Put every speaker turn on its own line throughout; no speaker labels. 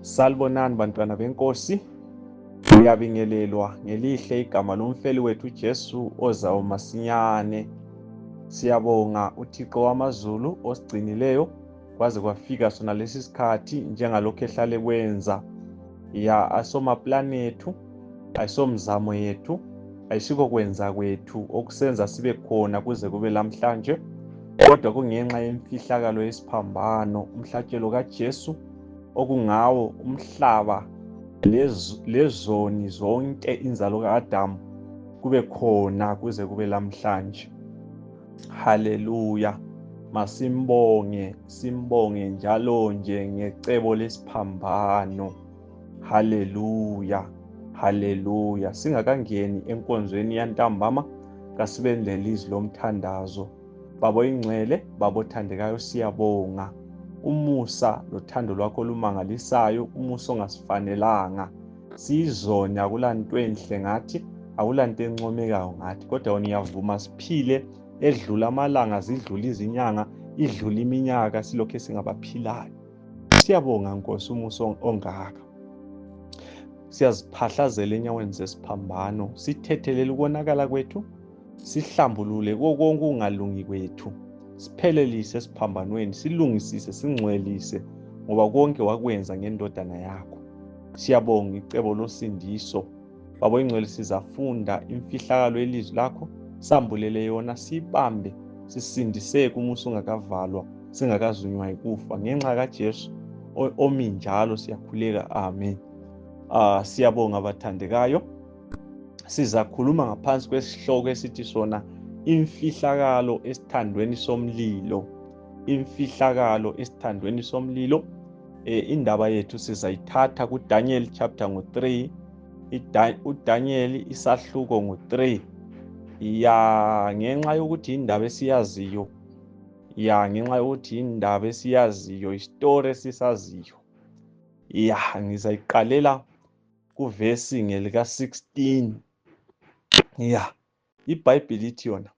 Salibonani bantwana benkosi, uyabingelelwa ngelihle igama lomfeli wethu Jesu ozayo masinyane. Siyabonga uThixo wamazulu osigcinileyo kwaze kwafika sona lesi sikhathi njengalokho ehlale kwenza. Ya asomaplan ethu, ayisomzamo yethu, ayisiko kwenza kwethu okusenza sibe khona kuze kube lamhlanje, kodwa kungenxa yemfihlakalo yesiphambano, umhlatshelo kaJesu okungawo umhlaba lezoni zonke inzalo kaAdamu kube khona kuze kube lamhlanje. Haleluya. Masimbonge, simbonge njalo nje ngecebo lesiphambano. Haleluya. Haleluya. Singakangeni enkonzweni yantambama kasibenzele ilizwi lomthandazo. Babo ingcwele, babo thandekayo, siyabonga umusa lothando lwakho olumangalisayo, umusa ongasifanelanga. Sizone akulanto enhle ngathi, akulanto encomekayo ngathi, kodwa wena uyavuma siphile edlula amalanga, zidlula izinyanga, idlula iminyaka silokho singabaphilayo. Siyabonga Nkosi umusa ongaka. Siyaziphahlazela enyaweni zesiphambano, sithethelele ukonakala kwethu, sihlambulule konke okungalungi kwethu, siphelelise esiphambanweni, silungisise, singcwelise, ngoba konke wakwenza ngendodana yakho. Siyabonga icebo losindiso. Babo ingcwele, sizafunda imfihlakalo yelizwi lakho, sambulele yona, sibambe, sisindiseke umusa ungakavalwa, singakazunywa yikufa, ngenxa kaJesu omi njalo siyakhuleka. Amen. Siyabonga bathandekayo. Sizakhuluma ngaphansi kwesihloko esithi sona imfihlakalo esithandweni somlilo. Imfihlakalo esithandweni somlilo. Indaba yethu sizayithatha kuDaniel chapter 3. uDaniel isahluko 3. Ngenxa yokuthi indaba esiyaziyo. Ngenxa yokuthi indaba esiyaziyo, isitori esisaziyo. Ngizayiqalela kuvesi ngelika 16. iBhayibheli lithi yona,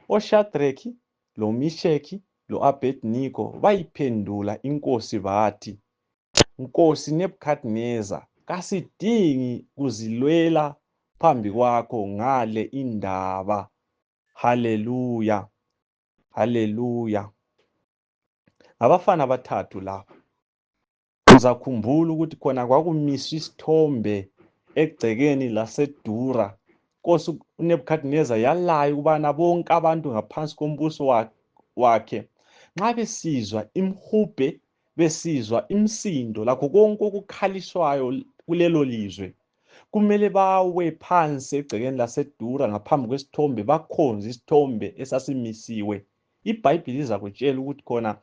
oShadraki, loMeshaki, lo-Abednego bayiphendula inkosi bathi, Nkosi Nebhukhadineza, kasidingi kuzilwela phambi kwakho ngale indaba. Haleluya. Haleluya. Abafana abathathu lapha. Uzakhumbula ukuthi khona kwakumiswa isithombe egcekeni laseDura. Inkosi uNebhukhadineza yalaya ukubana bonke abantu ngaphansi kombuso wakhe nxa besizwa imhubhe, besizwa imsindo, lakho konke okukhaliswayo kulelo lizwe, kumele bawe phansi egcekeni laseDura ngaphambi kwesithombe, bakhonze isithombe esasimisiwe. iBhayibheli izakutshela ukuthi khona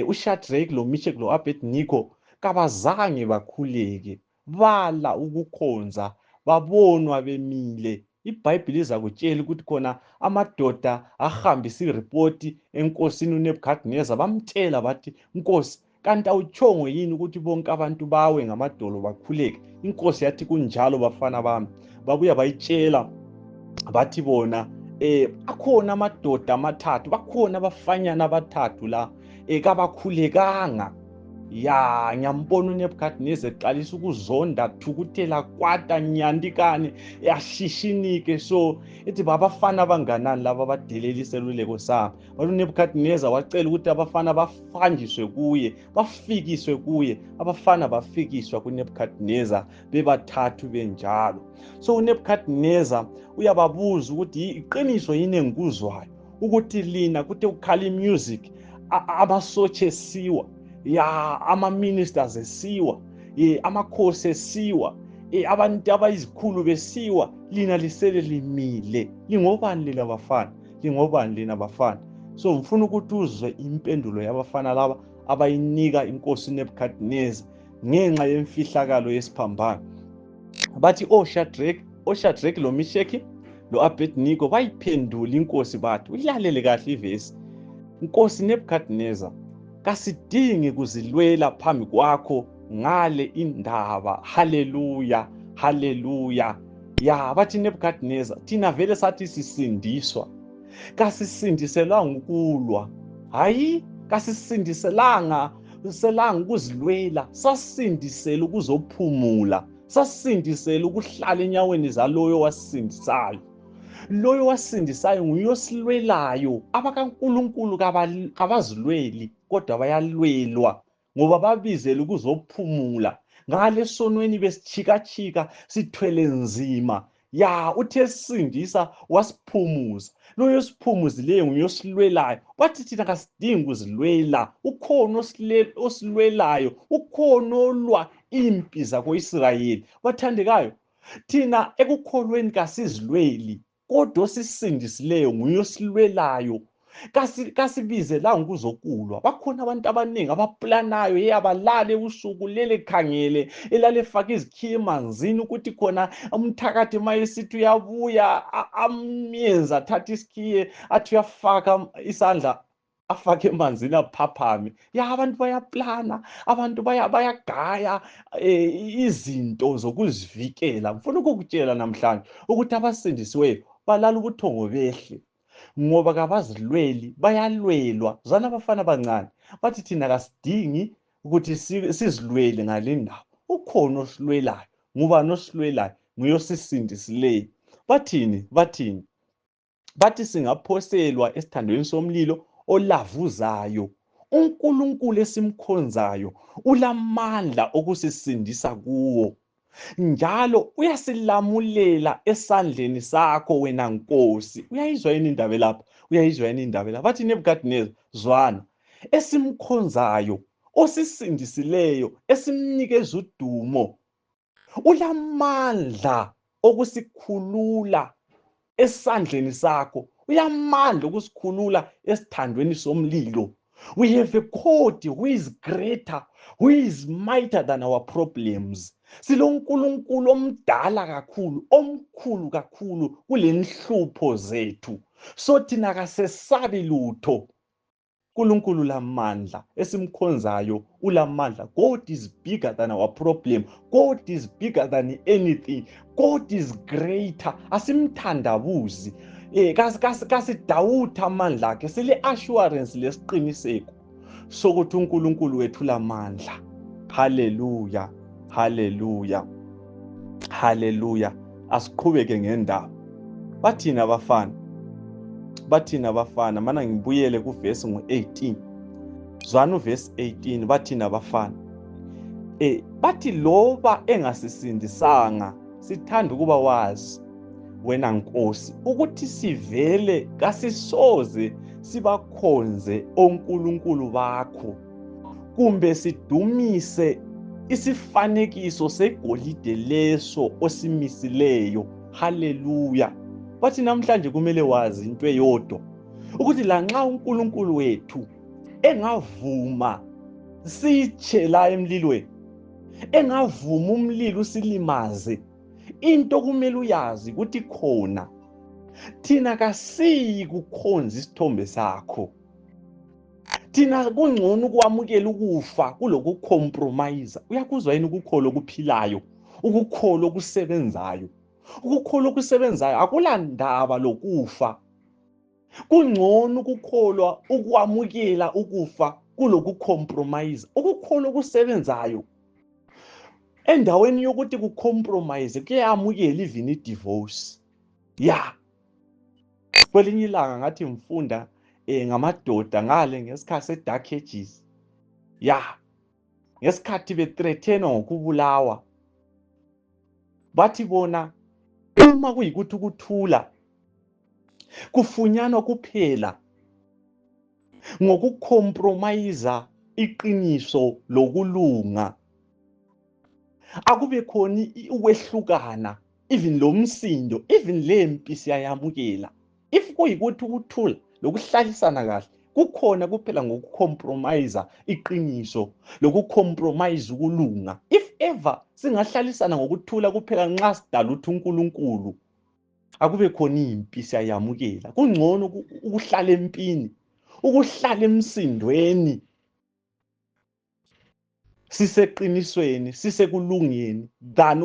uShadraki, loMeshaki, lo-Abednego kabazange bakhuleke, bala ukukhonza, babonwa bemile. iBhayibheli izakutshela ukuthi khona amadoda ahambisa iripoti enkosini uNebhukhadineza, bamtshela bathi, Nkosi, kanti awutshongo yini ukuthi bonke abantu bawe ngamadolo bakhuleke? Inkosi yathi, kunjalo bafana bami. Babuya bayitshela bathi bona akhona amadoda amathathu, bakhona abafanyana abathathu la kabakhulekanga. Ngiyambona uNebhukhadineza eqalisa ukuzonda, thukuthela, kwata, nyandikane, yashishinike. So ethi babafana abanganani laba abadelela iseluleko sami. uNebhukhadineza wacela ukuthi abafana bafanjiswe kuye, bafikiswe kuye. Abafana bafikiswa kuNebhukhadineza bebathathu benjalo. So uNebhukhadineza uyababuza ukuthi iqiniso yini engikuzwayo ukuthi lina kuthe ukhala imusic, amasotsha esiwa, ama-ministers esiwa, amakhosi esiwa, abantu abayizikhulu besiwa, lina lisele limile. Lingobani lina bafana? Lingobani lina bafana? So ngifuna ukuthi uzwe impendulo yabafana laba abayinika inkosi uNebhukhadineza ngenxa yemfihlakalo yesiphambano. Bathi oShadraki, loMeshaki, lo-Abednego bayiphendula inkosi bathi, uyilalele kahle ivesi, Nkosi Nebhukhadineza, kasidingi kuzilwela phambi kwakho ngale indaba. Haleluya. Haleluya. Bathi Nebhukhadineza, thina vele sathi sisindiswa, kasisindiselanga ukulwa, kasisindiselanga selanga ukuzilwela, sasindisela ukuzophumula, sasindisela ukuhlala enyaweni zaloyo wasisindisayo. Loyo wasindisayo nguye osilwelayo. AbakaNkulunkulu kabazilweli kodwa bayalwelwa ngoba babizela ukuzophumula. Ngale sonweni besijikajika sithwele nzima, ya uthe esindisa wasiphumuza. Loyo osiphumuzileyo nguye osilwelayo. Bathi thina kasidingi ukuzilwela, ukhona osilwelayo, ukhona olwa impi zako-Israyeli. Bathandekayo, thina ekukholweni kasizilweli, kodwa osisindisileyo nguye osilwelayo. Kasibizelanga ukuzokulwa. Bakhona abantu abaningi abaplanayo abalale usuku lele khangele elale faka izikhiye emanzini ukuthi khona umthakathi mayesithi uyabuya amyenza athatha isikhiye athi uyafaka isandla afake emanzini aphaphame. Abantu bayaplana, abantu bayagaya izinto zokuzivikela. Ngifuna ukukutshela namhlanje ukuthi abasindisiweyo balala ubuthongo behle ngoba kabazilweli, bayalwelwa. Zwana abafana abancane bathi thina kasidingi ukuthi sizilwele ngale ndawo. Ukhona osilwelayo. Ngubani osilwelayo? Nguye osisindisileyo. Bathini? Bathi singaphoselwa esithandweni somlilo olavuzayo, uNkulunkulu esimkhonzayo ulamandla okusisindisa kuwo, njalo uyasilamulela esandleni sakho wena Nkosi. Uyayizwa yini indaba lapha? Uyayizwa yini indaba lapha? Bathi Nebukadneza, zwana, esimkhonzayo, osisindisileyo, esimnikeza udumo, ulamandla okusikhulula esandleni sakho, uyamandla ukusikhulula esithandweni somlilo. We have a God who is greater, who is mightier than our problems. SiloNkulunkulu omdala kakhulu, omkhulu kakhulu kulenhlupho zethu. So thina kasesabi lutho. uNkulunkulu ulamandla, esimkhonzayo ulamandla. God is bigger than our problem. God is bigger than anything. God is greater. Asimthandabuzi. Kasidawutha amandla akhe, sile assurance lesiqiniseko sokuthi uNkulunkulu wethu ulamandla. Hallelujah. Hallelujah. Hallelujah. Asiqhubeke ngendaba. Bathina abafana, mana ngibuyele kuvesi ngo-18. Zwana uvesi 18, bathina abafana. Bathi loba engasisindisanga, sithanda ukuba wazi wena Nkosi ukuthi sivele kasisoze sibakhonze onkulunkulu bakho, kumbe sidumise isifanekiso segolide leso osimisileyo. Haleluya. Bathi namhlanje kumele wazi into eyodwa, ukuthi lanxa uNkulunkulu wethu engavuma sitshe la emlilweni, engavuma umlilo usilimaze, into kumele uyazi ukuthi khona thina kasiyi kukhonza isithombe sakho. Thina kungcono ukwamukela ukufa kulokukhompромisa. Uyakuzwa yini ukukholwa okuphilayo, ukukholwa okusebenzayo? Ukukholwa okusebenzayo akulandaba lokufa. Kungcono ukukholwa ukwamukela ukufa kulokukhompромisa. Ukukholwa okusebenzayo endaweni yokuthi kucompromise kuyamukela even idivorce. Kwelinye ilanga ngathi mfunda ngamadoda ngale ngesikhathi sedark ages. Ngesikhathi bethreatenwa ngokubulawa, bathi bona uma kuyikuthi ukuthula kufunyanwa kuphela ngokucompromise iqiniso lokulunga, akube khona ukwehlukana, even lomsindo, even lempi siyayamukela. If kuyikuthi ukuthula lokuhlalisana kahle kukhona kuphela ngokucompromise iqiniso lokucompromise ukulunga. If ever singahlalisana ngokuthula kuphela nxa sidala uthi uNkulunkulu, akube khona impi siyayamukela. Kungcono ukuhlala empini, ukuhlala emsindweni, siseqinisweni, sisekulungeni, than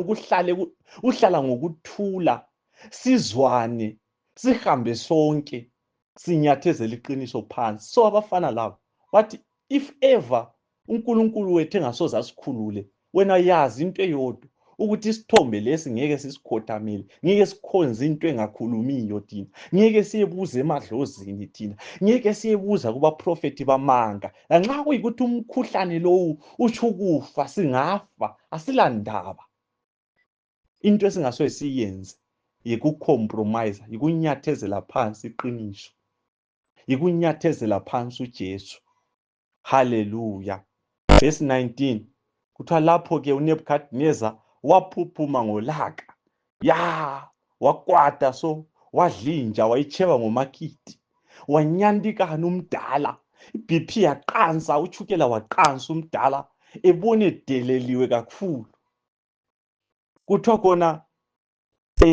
uhlala ngokuthula, sizwane, sihambe sonke sinyathezela iqiniso phansi. So abafana labo bathi if ever uNkulunkulu wethu engasoze asikhulule. Wena yazi into eyodwa ukuthi isithombe lesi ngeke sisikhothamele, ngeke sikhonze into engakhulumiyo thina, ngeke siyebuza emadlozini thina, ngeke siyebuza kubaprofethi bamanga. Lanxa kuyikuthi umkhuhlane lowu utsho ukufa, singafa, asilandaba. Into esingasoze siyenze yikucompromise, yikunyathezela phansi iqiniso, yikunyathezela phansi uJesu. Hallelujah. Verse 19 kuthiwa lapho-ke uNebhukhadineza waphuphuma ngolaka, wakwata, so wadlinja, wayitsheba ngomakiti, wanyantikana umdala, iBP yaqansa, utshukela waqansa umdala, ebone edeleliwe kakhulu. Kuthiwa khona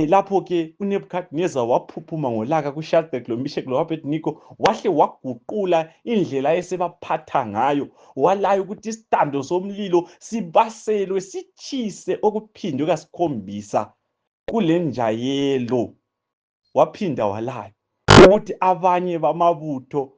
lapho-ke uNebhukhadineza waphuphuma ngolaka kuShadrach, loMeshach, lo-Abednego, wahle waguqula indlela esebaphatha ngayo, walaya ukuthi isithando somlilo sibaselwe sitshise okuphindwe kasikhombisa kule njayelo. Waphinda walaya ukuthi abanye bamabutho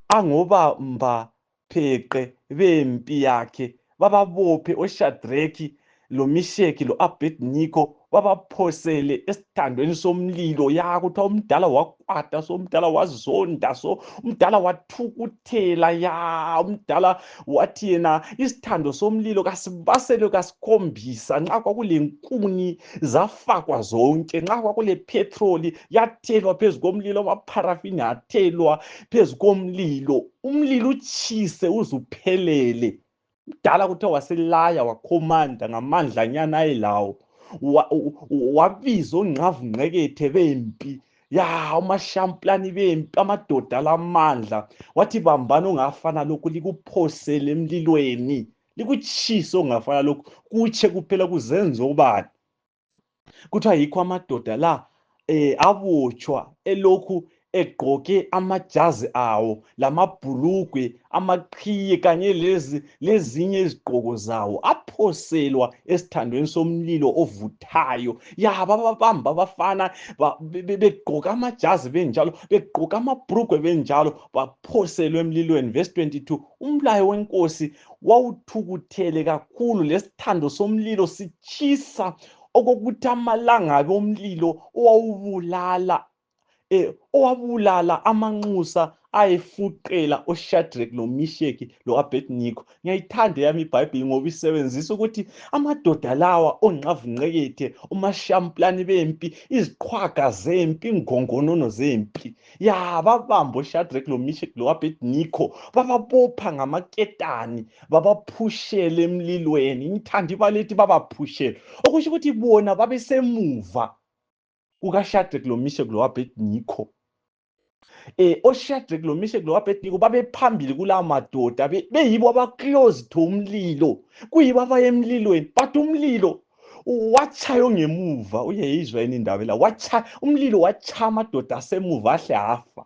angobamba pheqe bempi yakhe bababophe oShadrach, loMeshach, lo-Abednego, babaphosele esithandweni somlilo. Kuthiwa umdala wakwata, so umdala wazonda, so umdala wathukuthela, umdala wathi yena isithando somlilo kasibaselwe kasikhombisa. Nxa kwakulenkuni zafakwa zonke, nxa kwakulepetroli yathelwa phezu komlilo, amapharafini athelwa phezu komlilo, umlilo utshise uze uphelele. Umdala kuthiwa waselaya, wakhomanda ngamandlanyana ayelawo, wabiza ongqavungqekethe bempi, amashamplani bempi, amadoda alamandla, wathi bambani ongafana lokhu likuphosele emlilweni, likutshise ongafana lokhu, kutshe kuphela kuzenze obani. Kuthiwa yikho amadoda la abotshwa elokhu egqoke amajazi awo lamabhulugwe, amaqhiye kanye lezinye izigqoko zawo, aphoselwa esithandweni somlilo ovuthayo. Bababamba abafana begqoka amajazi benjalo, begqoka amabhulugwe benjalo, baphoselwa emlilweni. Verse 22 umlayo wenkosi wawuthukuthele kakhulu, lesithando somlilo sitshisa okokuthi amalangabi omlilo owabulala amanxusa ayefuqela oShadrach, loMeshach, lo-Abednego. Ngiyayithanda yami iBhayibhili ngoba isebenzisa ukuthi amadoda lawa ongqavungqekethe, umashamplani bempi, iziqhwaga zempi, ingongonono zempi, babamba oShadrach, loMeshach, lo-Abednego, bababopha ngamaketani, babaphushela emlilweni. Ngithanda ibalethi babaphushela, okusho ukuthi bona babesemuva kukaShadrach, loMeshach, lo-Abednego. oShadrach, loMeshach, lo-Abednego babephambili kulawa madoda, beyibo abaclose to umlilo, kuyibo abaya emlilweni, but umlilo watshaya ongemuva. Uyeyizwa yini indaba la? Umlilo watshaya amadoda asemuva ahle afa.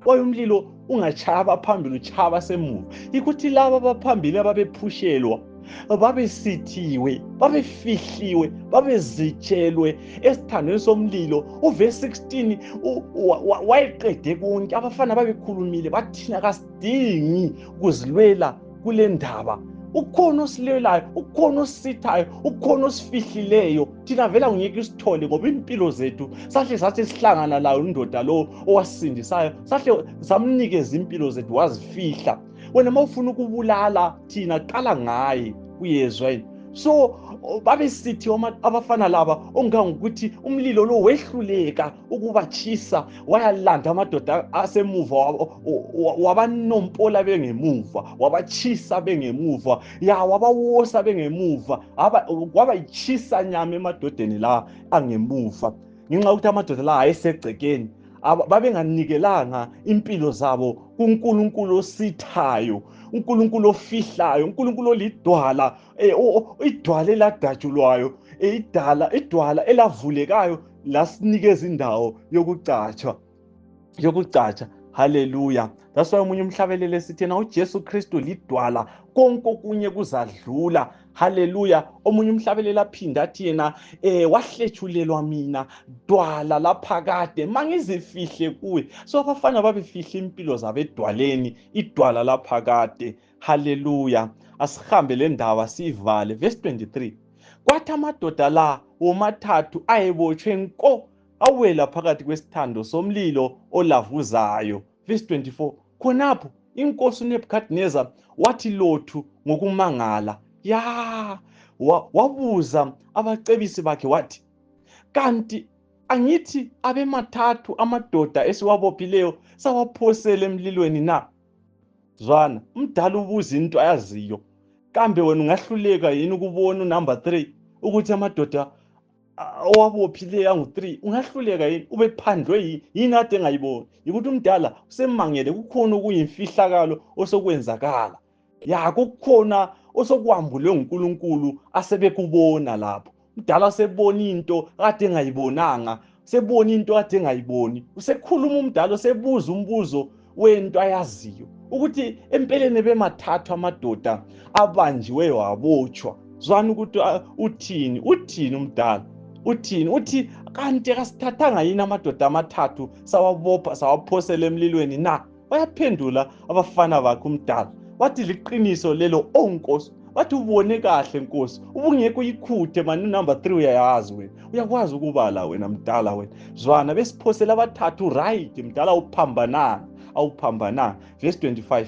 Why umlilo ungatshaya abaphambili, utshaya abasemuva? Yikuthi laba abaphambili ababephushelwa babesithiwe, babefihliwe, babezitshelwe esithandweni somlilo. Uverse 16 wayeqede konke. Abafana babekhulumile bathina kasidingi ukuzilwela kule ndaba. Ukhona osilelayo, ukhona osithayo, ukhona osifihlileyo. Thina vela ngeke sithole ngoba impilo zethu sahle sathi sihlangana layo indoda lo owasindisayo, sahle samnikeza impilo zethu wazifihla. Wena mawufuna ukubulala thina qala ngaye, uyezwa yini? So babesithi abafana laba ongangokuthi umlilo lo wehluleka ukubatshisa, wayalanda amadoda asemuva, wabanompola bengemuva, wabatshisa bengemuva, wabawosa bengemuva, wabayitshisa nyama emadodeni la angemuva. Ngenxa yokuthi amadoda la ayesegcekeni, babenganikelanga impilo zabo kuNkulunkulu osithayo, uNkulunkulu ofihlayo, uNkulunkulu olidwala, idwala eladatshulwayo, idwala elavulekayo lasinikeza indawo yokucatsha. Haleluya. That's why umunye umhlabeleli esithi yena uJesu Kristu lidwala, konke okunye kuzadlula. Haleluya. Omunye umhlabelela aphinda athi yena wahlethulelwa mina dwala lapha kade mangizifihle kuwe. So abafana babefihla impilo zabo edwaleni, idwala lapha kade. Haleluya. Asihambe le ndaba sivale. Verse 23. Kwathi amadoda la womathathu ayebotshwe nko awela phakathi kwesithando somlilo olavuzayo. Verse 24. Khonapho inkosi uNebukadneza wathi lothu ngokumangala. Wabuza abacebisi bakhe wathi, kanti angithi abemathathu amadoda esiwabophileyo sawaphosela emlilweni na? Zwana, umdala ubuza into ayaziyo. Kambe wena ungahluleka yini ukubona unumber 3 ukuthi amadoda owabophileyo angu3 ungahluleka yini? Ubephandlwe yini ade engayiboni? Yikuthi umdala usemangele kukhona okuyimfihlakalo osokwenzakala. Kukhona osokuhambulwe uNkulunkulu asebekubona lapho. Umdala sebona into kade engayibonanga, sebona into kade engayiboni. Usekhuluma umdala usebuza umbuzo wento ayaziyo ukuthi empeleni bemathathu amadoda abanjiweyo wabotshwa. Zwana ukuthi uthini umdala? Uthi kanti kasithathanga yini amadoda amathathu sawabopha sawaphosela emlilweni na? Bayaphendula abafana bakhe umdala wathi liqiniso lelo onkosi. Wathi ubone kahle nkosi, ubungekho ikhuthe manje number 3 uyayazi wena. Uyakwazi ukubala wena mdala wena. Zwana besiphosela abathathu right mdala awuphambananga. Verse 25.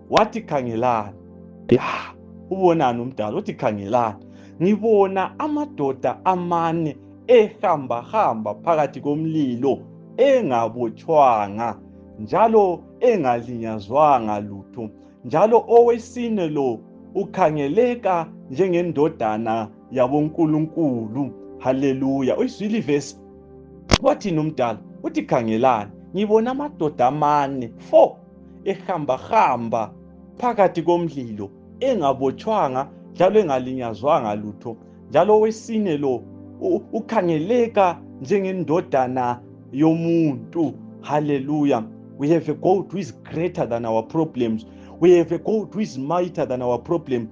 Wathi khangelani. Ubonani umdala? Uthi khangelani. Ngibona amadoda amane ehamba phakathi komlilo engabotshwanga njalo engalinyazwanga lutho. Njalo owesine lo ukhangeleka njengendodana yabonkulunkulu. Haleluya. Uyizwile ivesi? Wathini umdala? Uthi khangelani. Ngibona amadoda amane 4 ehamba phakathi komlilo engabotshwanga njalo engalinyazwanga lutho. Njalo owesine lo ukhangeleka njengendodana yomuntu. Hallelujah. We have a God who is greater than our problems. We have a God who is mightier than our problem.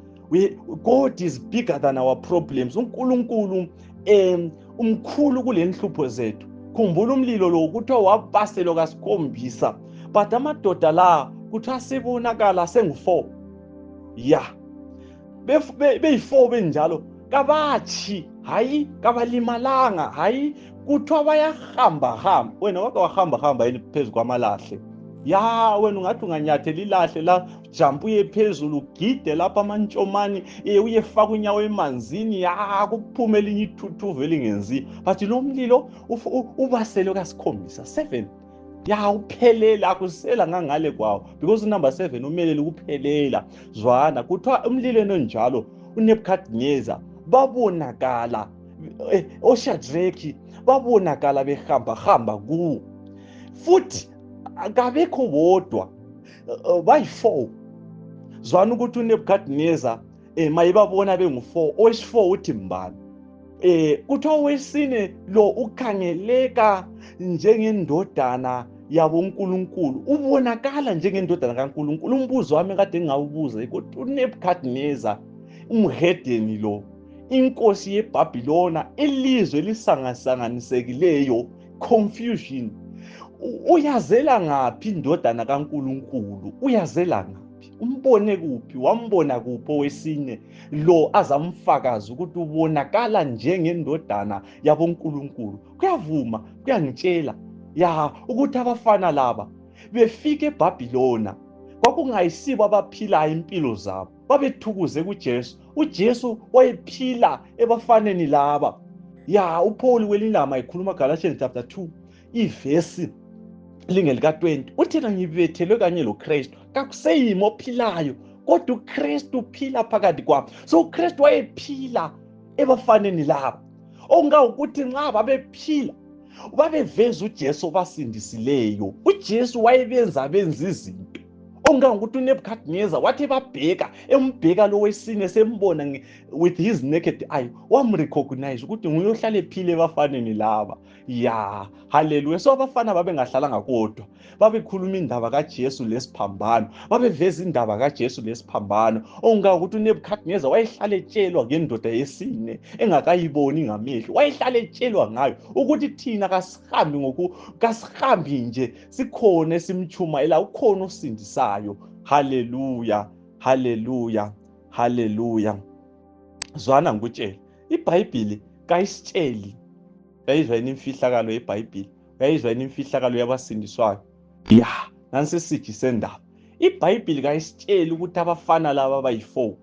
God is bigger than our problems. uNkulunkulu umkhulu kulenhlupho zethu. Khumbula umlilo lo kuthiwa wabaselo kasikhombisa, but amadoda la kuthiwa sebonakala sengu4. Beyi4 benjalo kabathi hayi kabalimalanga, hayi kuthiwa bayahamba. Wena wake wahamba yini phezu kwamalahle? Wena ungathi unganyathela ilahle la jump uye phezulu ugide lapha amantshomani uyefaka unyawo emanzini kuphume elinye ithuthuva elingenziwa. But lo mlilo ubaselo kasikhombisa 7. Uphelela akusela ngangale kwawo because number 7 umelele ukuphelela. Zwana kuthiwa umlilweni onjalo uNebukadneza babonakala oShadrach babonakala behamba kuwo, futhi akabekho bodwa bayi4. Zwana ukuthi uNebukadneza mayibabona bengu4, owesi4 uthi mbani? Kuthiwa owesine lo ukhangeleka njengendodana yabonkulunkulu, ubonakala njengendodana kaNkulunkulu. Umbuzo wami kade ngawubuza ukuthi uNebukadneza umhedeni lo, inkosi yeBhabhilona, ilizwe lisanganisekileyo, confusion, uyazela ngaphi indodana kaNkulunkulu? Uyazela ngaphi? Umbone kuphi? Wambona kuphi owesine lo azamfakaza ukuthi ubonakala njengendodana yabonkulunkulu? Kuyavuma, kuyangitshela ukuthi abafana laba befika eBhabhilona kwakungayisibo abaphilayo impilo zabo, babethukuze kuJesu. uJesu wayephila ebafaneni laba. uPaul kwelinama ekhuluma Galatians chapter 2 ivesi lingelika20 uthi ngibethelwe kanye loKristu. Kakuseyimo ophilayo kodwa uKristu uphila phakathi kwabo. So uKristu wayephila ebafaneni laba, okungawukuthi nxa babephila babeveza uJesu obasindisileyo. uJesu wayebenza izinto Ongangokuthi uNebukadnezar wathi babheka embheka lo wesine sembona with his naked eye, wamrecognize ukuthi nguye ohlale phile ebafaneni laba. Ya, haleluya. So abafana babengahlalanga kodwa, babekhuluma indaba kaJesu lesiphambano, babeveza indaba kaJesu lesiphambano. Ongangokuthi uNebukadnezar wayehlale etshelwa ngendoda yesine engakayiboni ngamehlo, wayehlale etshelwa ngayo ukuthi thina kasihambi nje sikhona esimchumayela, ukhona osindisayo. Haleluya, haleluya, haleluya. Zwana ngikutshela, iBhayibhili kayisitsheli. Uyayizwa yini imfihlakalo yeBhayibhili? Uyayizwa yini imfihlakalo yabasindiswayo? Ya, nansi isiji sendaba. iBhayibhili kayisitsheli ukuthi abafana laba abayi4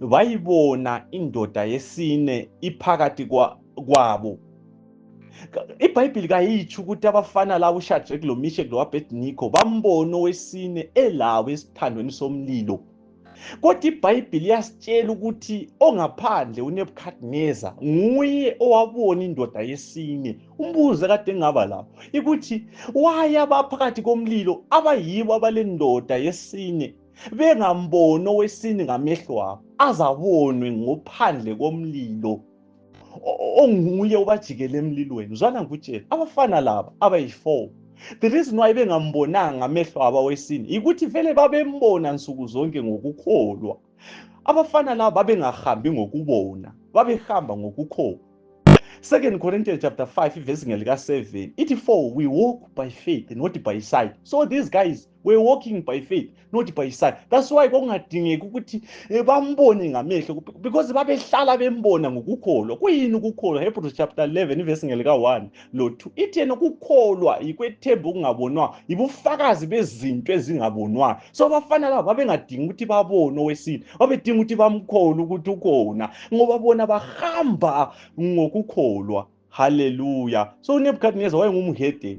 bayibona indoda yesine iphakathi kwabo. iBhayibhili kayitsho ukuthi abafana labo uShadrach loMeshach loAbednego bambona owesine elabo esithandweni somlilo. Kodwa iBhayibhili yasitshela ukuthi ongaphandle uNebukadnezar nguye owabona indoda yesine. Umbuzo kade ngaba lapho ukuthi waya abaphakathi komlilo abayibo abalendoda yesine bengamboni owesine ngamehlo abo, azabonwe ngophandle komlilo onguye ubajikele emlilweni. Zwana ngikutshela, abafana laba abayi4, the reason why bengambonanga ngamehlo abo wesine ukuthi vele babembona nsuku zonke ngokukholwa. Abafana laba babengahambi ngokubona, babehamba ngokukholwa. 2 Corinthians chapter 5 verse ngelika 7 ithi, for we walk by faith not by sight. So these guys were walking by faith not by sight. That's why kungadingeki ukuthi bambone ngamehlo, because babehlala bembona ngokukholwa. Kuyini ukukholwa? Hebrews chapter 11 verse ngelika 1 lo 2 ithi yena ukukholwa yikwethemba okungabonwa, yibufakazi bezinto ezingabonwa. So abafana laba babengadingi ukuthi babone owesine, babedinga ukuthi bamkholwe ukuthi ukhona, ngoba bona bahamba ngokukholwa. Haleluya. So uNebukadnezar wayengumhede,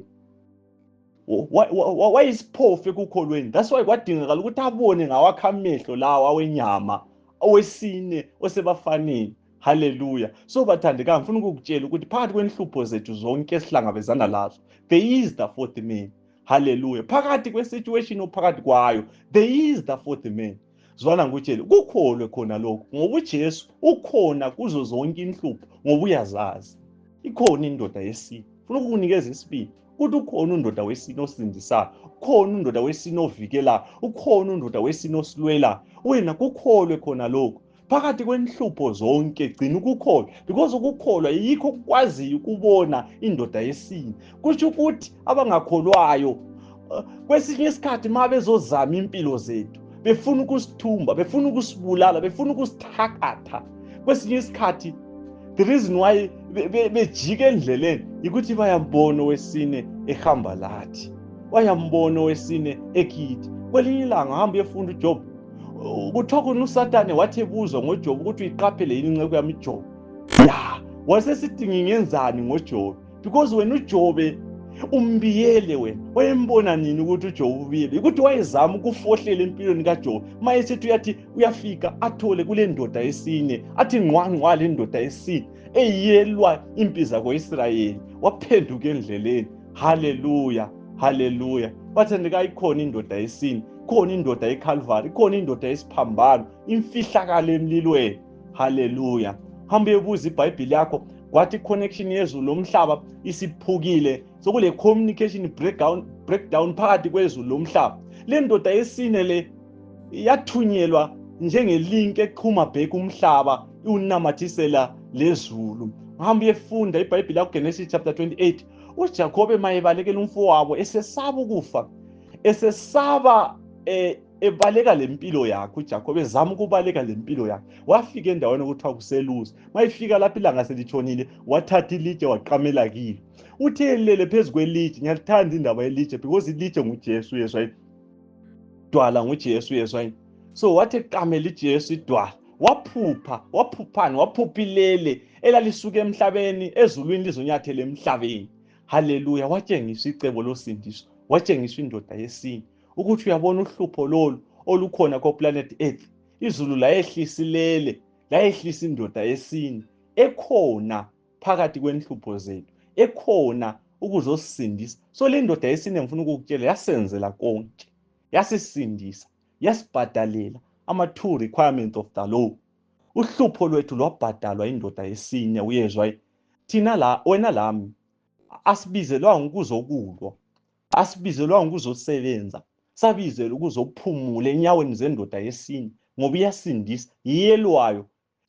wayisiphofu ekukholweni. That's why kwadingakala ukuthi abone ngawakhe amehlo lawa awenyama, owesine osebafaneni. Haleluya. So bathandekayo, ngifuna ukukutshela ukuthi phakathi kwenhlupho zethu zonke esihlangabezana lazo, there is the fourth man. Haleluya. Phakathi kwesituation ophakathi kwayo, there is the fourth man. Zwana ngikutshela, kukholwe khona lokho, ngoba uJesu ukhona kuzo zonke inhlupho, ngoba uyazazi ikhona indoda yesine. Ufuna ukukunikeza isibili ukuthi ukhona undoda wesine osindisayo, ukhona undoda wesine ovikelayo, ukhona undoda wesine osilwelayo. Wena kukholwe khona lokho phakathi kwenhlupho zonke. Gcina ukukholwa, because ukukholwa yikho ukwaziyo ukubona indoda yesine. Kusho ukuthi abangakholwayo kwesinye isikhathi uma bezozama impilo zethu, befuna ukusithumba, befuna ukusibulala, befuna ukusithakatha, kwesinye isikhathi the reason why bejike endleleni yikuthi bayambona owesine ehamba lathi, bayambona owesine ekithi. Kwelinye ilanga hamba efunda uJob, kuthiwa khona uSathane wathi ebuzwa ngoJob ukuthi uyiqaphele yini inceku yami iJob. Ya, wasesithi ngingenzani ngoJob, because wena uJob umbiyele, wena wayembona nini ukuthi uJob ubiyele? Ukuthi wayezama ukufohlela empilweni kaJob, mayesethi uyathi uyafika athole kule ndoda yesine, athi ngqwangqwa le ndoda yesine eyelwa impi zako-Israyeli, waphenduka endleleni. Haleluya, haleluya. Bathandekayo, ikhona indoda yesine, ikhona indoda yeCalvary, ikhona indoda yesiphambano, imfihlakalo emlilweni. Haleluya. Hamba uyebuza iBhayibhili yakho, kwathi connection yezulu lomhlaba isiphukile, sokule communication breakdown phakathi kwezulu lomhlaba. Le ndoda yesine le yathunyelwa njengelink eqhuma bheka umhlaba unamathisela lezulu. Hamba uyefunda iBhayibhili yakho, Genesis chapter 28. uJakobe mayebalekela umfowabo, esesaba ukufa, esesaba ebaleka lempilo yakhe, uJakobe ezama ukubaleka lempilo yakhe, wafika endaweni okuthiwa kuselusa. Mayifika lapho ilanga selitshonile, wathatha ilitshe waqamela kilo. Uthe elele phezu kwelitshe, ngiyalithanda indaba yelitshe because ilitshe nguJesu yeswa, idwala nguJesu yeswa. So wathi eqamela iJesu idwala, waphuphani, waphupha ilele elalisuka emhlabeni ezulwini lizonyathela emhlabeni. Haleluya. Watshengisa icebo losindiso, watshengisa indoda yesine ukuthi uyabona uhlupho lolu olukhona koplanet Earth, izulu layehlisa ilele, layehlisa indoda yesine ekhona phakathi kwenhlupho zethu, ekhona ukuzosindisa. So le ndoda yesine ngifuna ukukutshela yasenzela konke. yasisindisa, yasibhadalela ama-2 requirements of the law. Uhlupho lwethu lwabhadalwa indoda yesine, uyezwa thina wena lami asibizelwanga ukuzokulwa, asibizelwanga ukuzosebenza, sabizelwa ukuzophumula enyaweni zendoda yesine, ngoba iyasindisa, iyelwayo,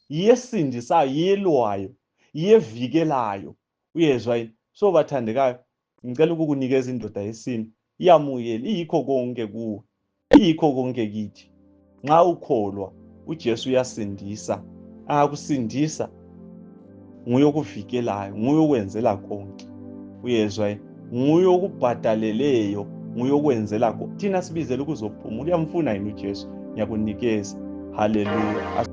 iyesindisayo, iyelwayo, iyevikelayo. Uyezwa yini? So bathandekayo, ngicela ukukunikeza indoda yesine, iyamukele, iyikho konke kuwe, iyikho konke kithi. Nxa ukholwa uJesu uyasindisa, angakusindisa nguye okuvikelayo, nguye okwenzela konke. Uyezwa yini? Nguye okubhadaleleyo, nguye okwenzela konke. Thina sibizele ukuzophumula. Uyamfuna yini uJesu? Ngiyakunikeza. Haleluya.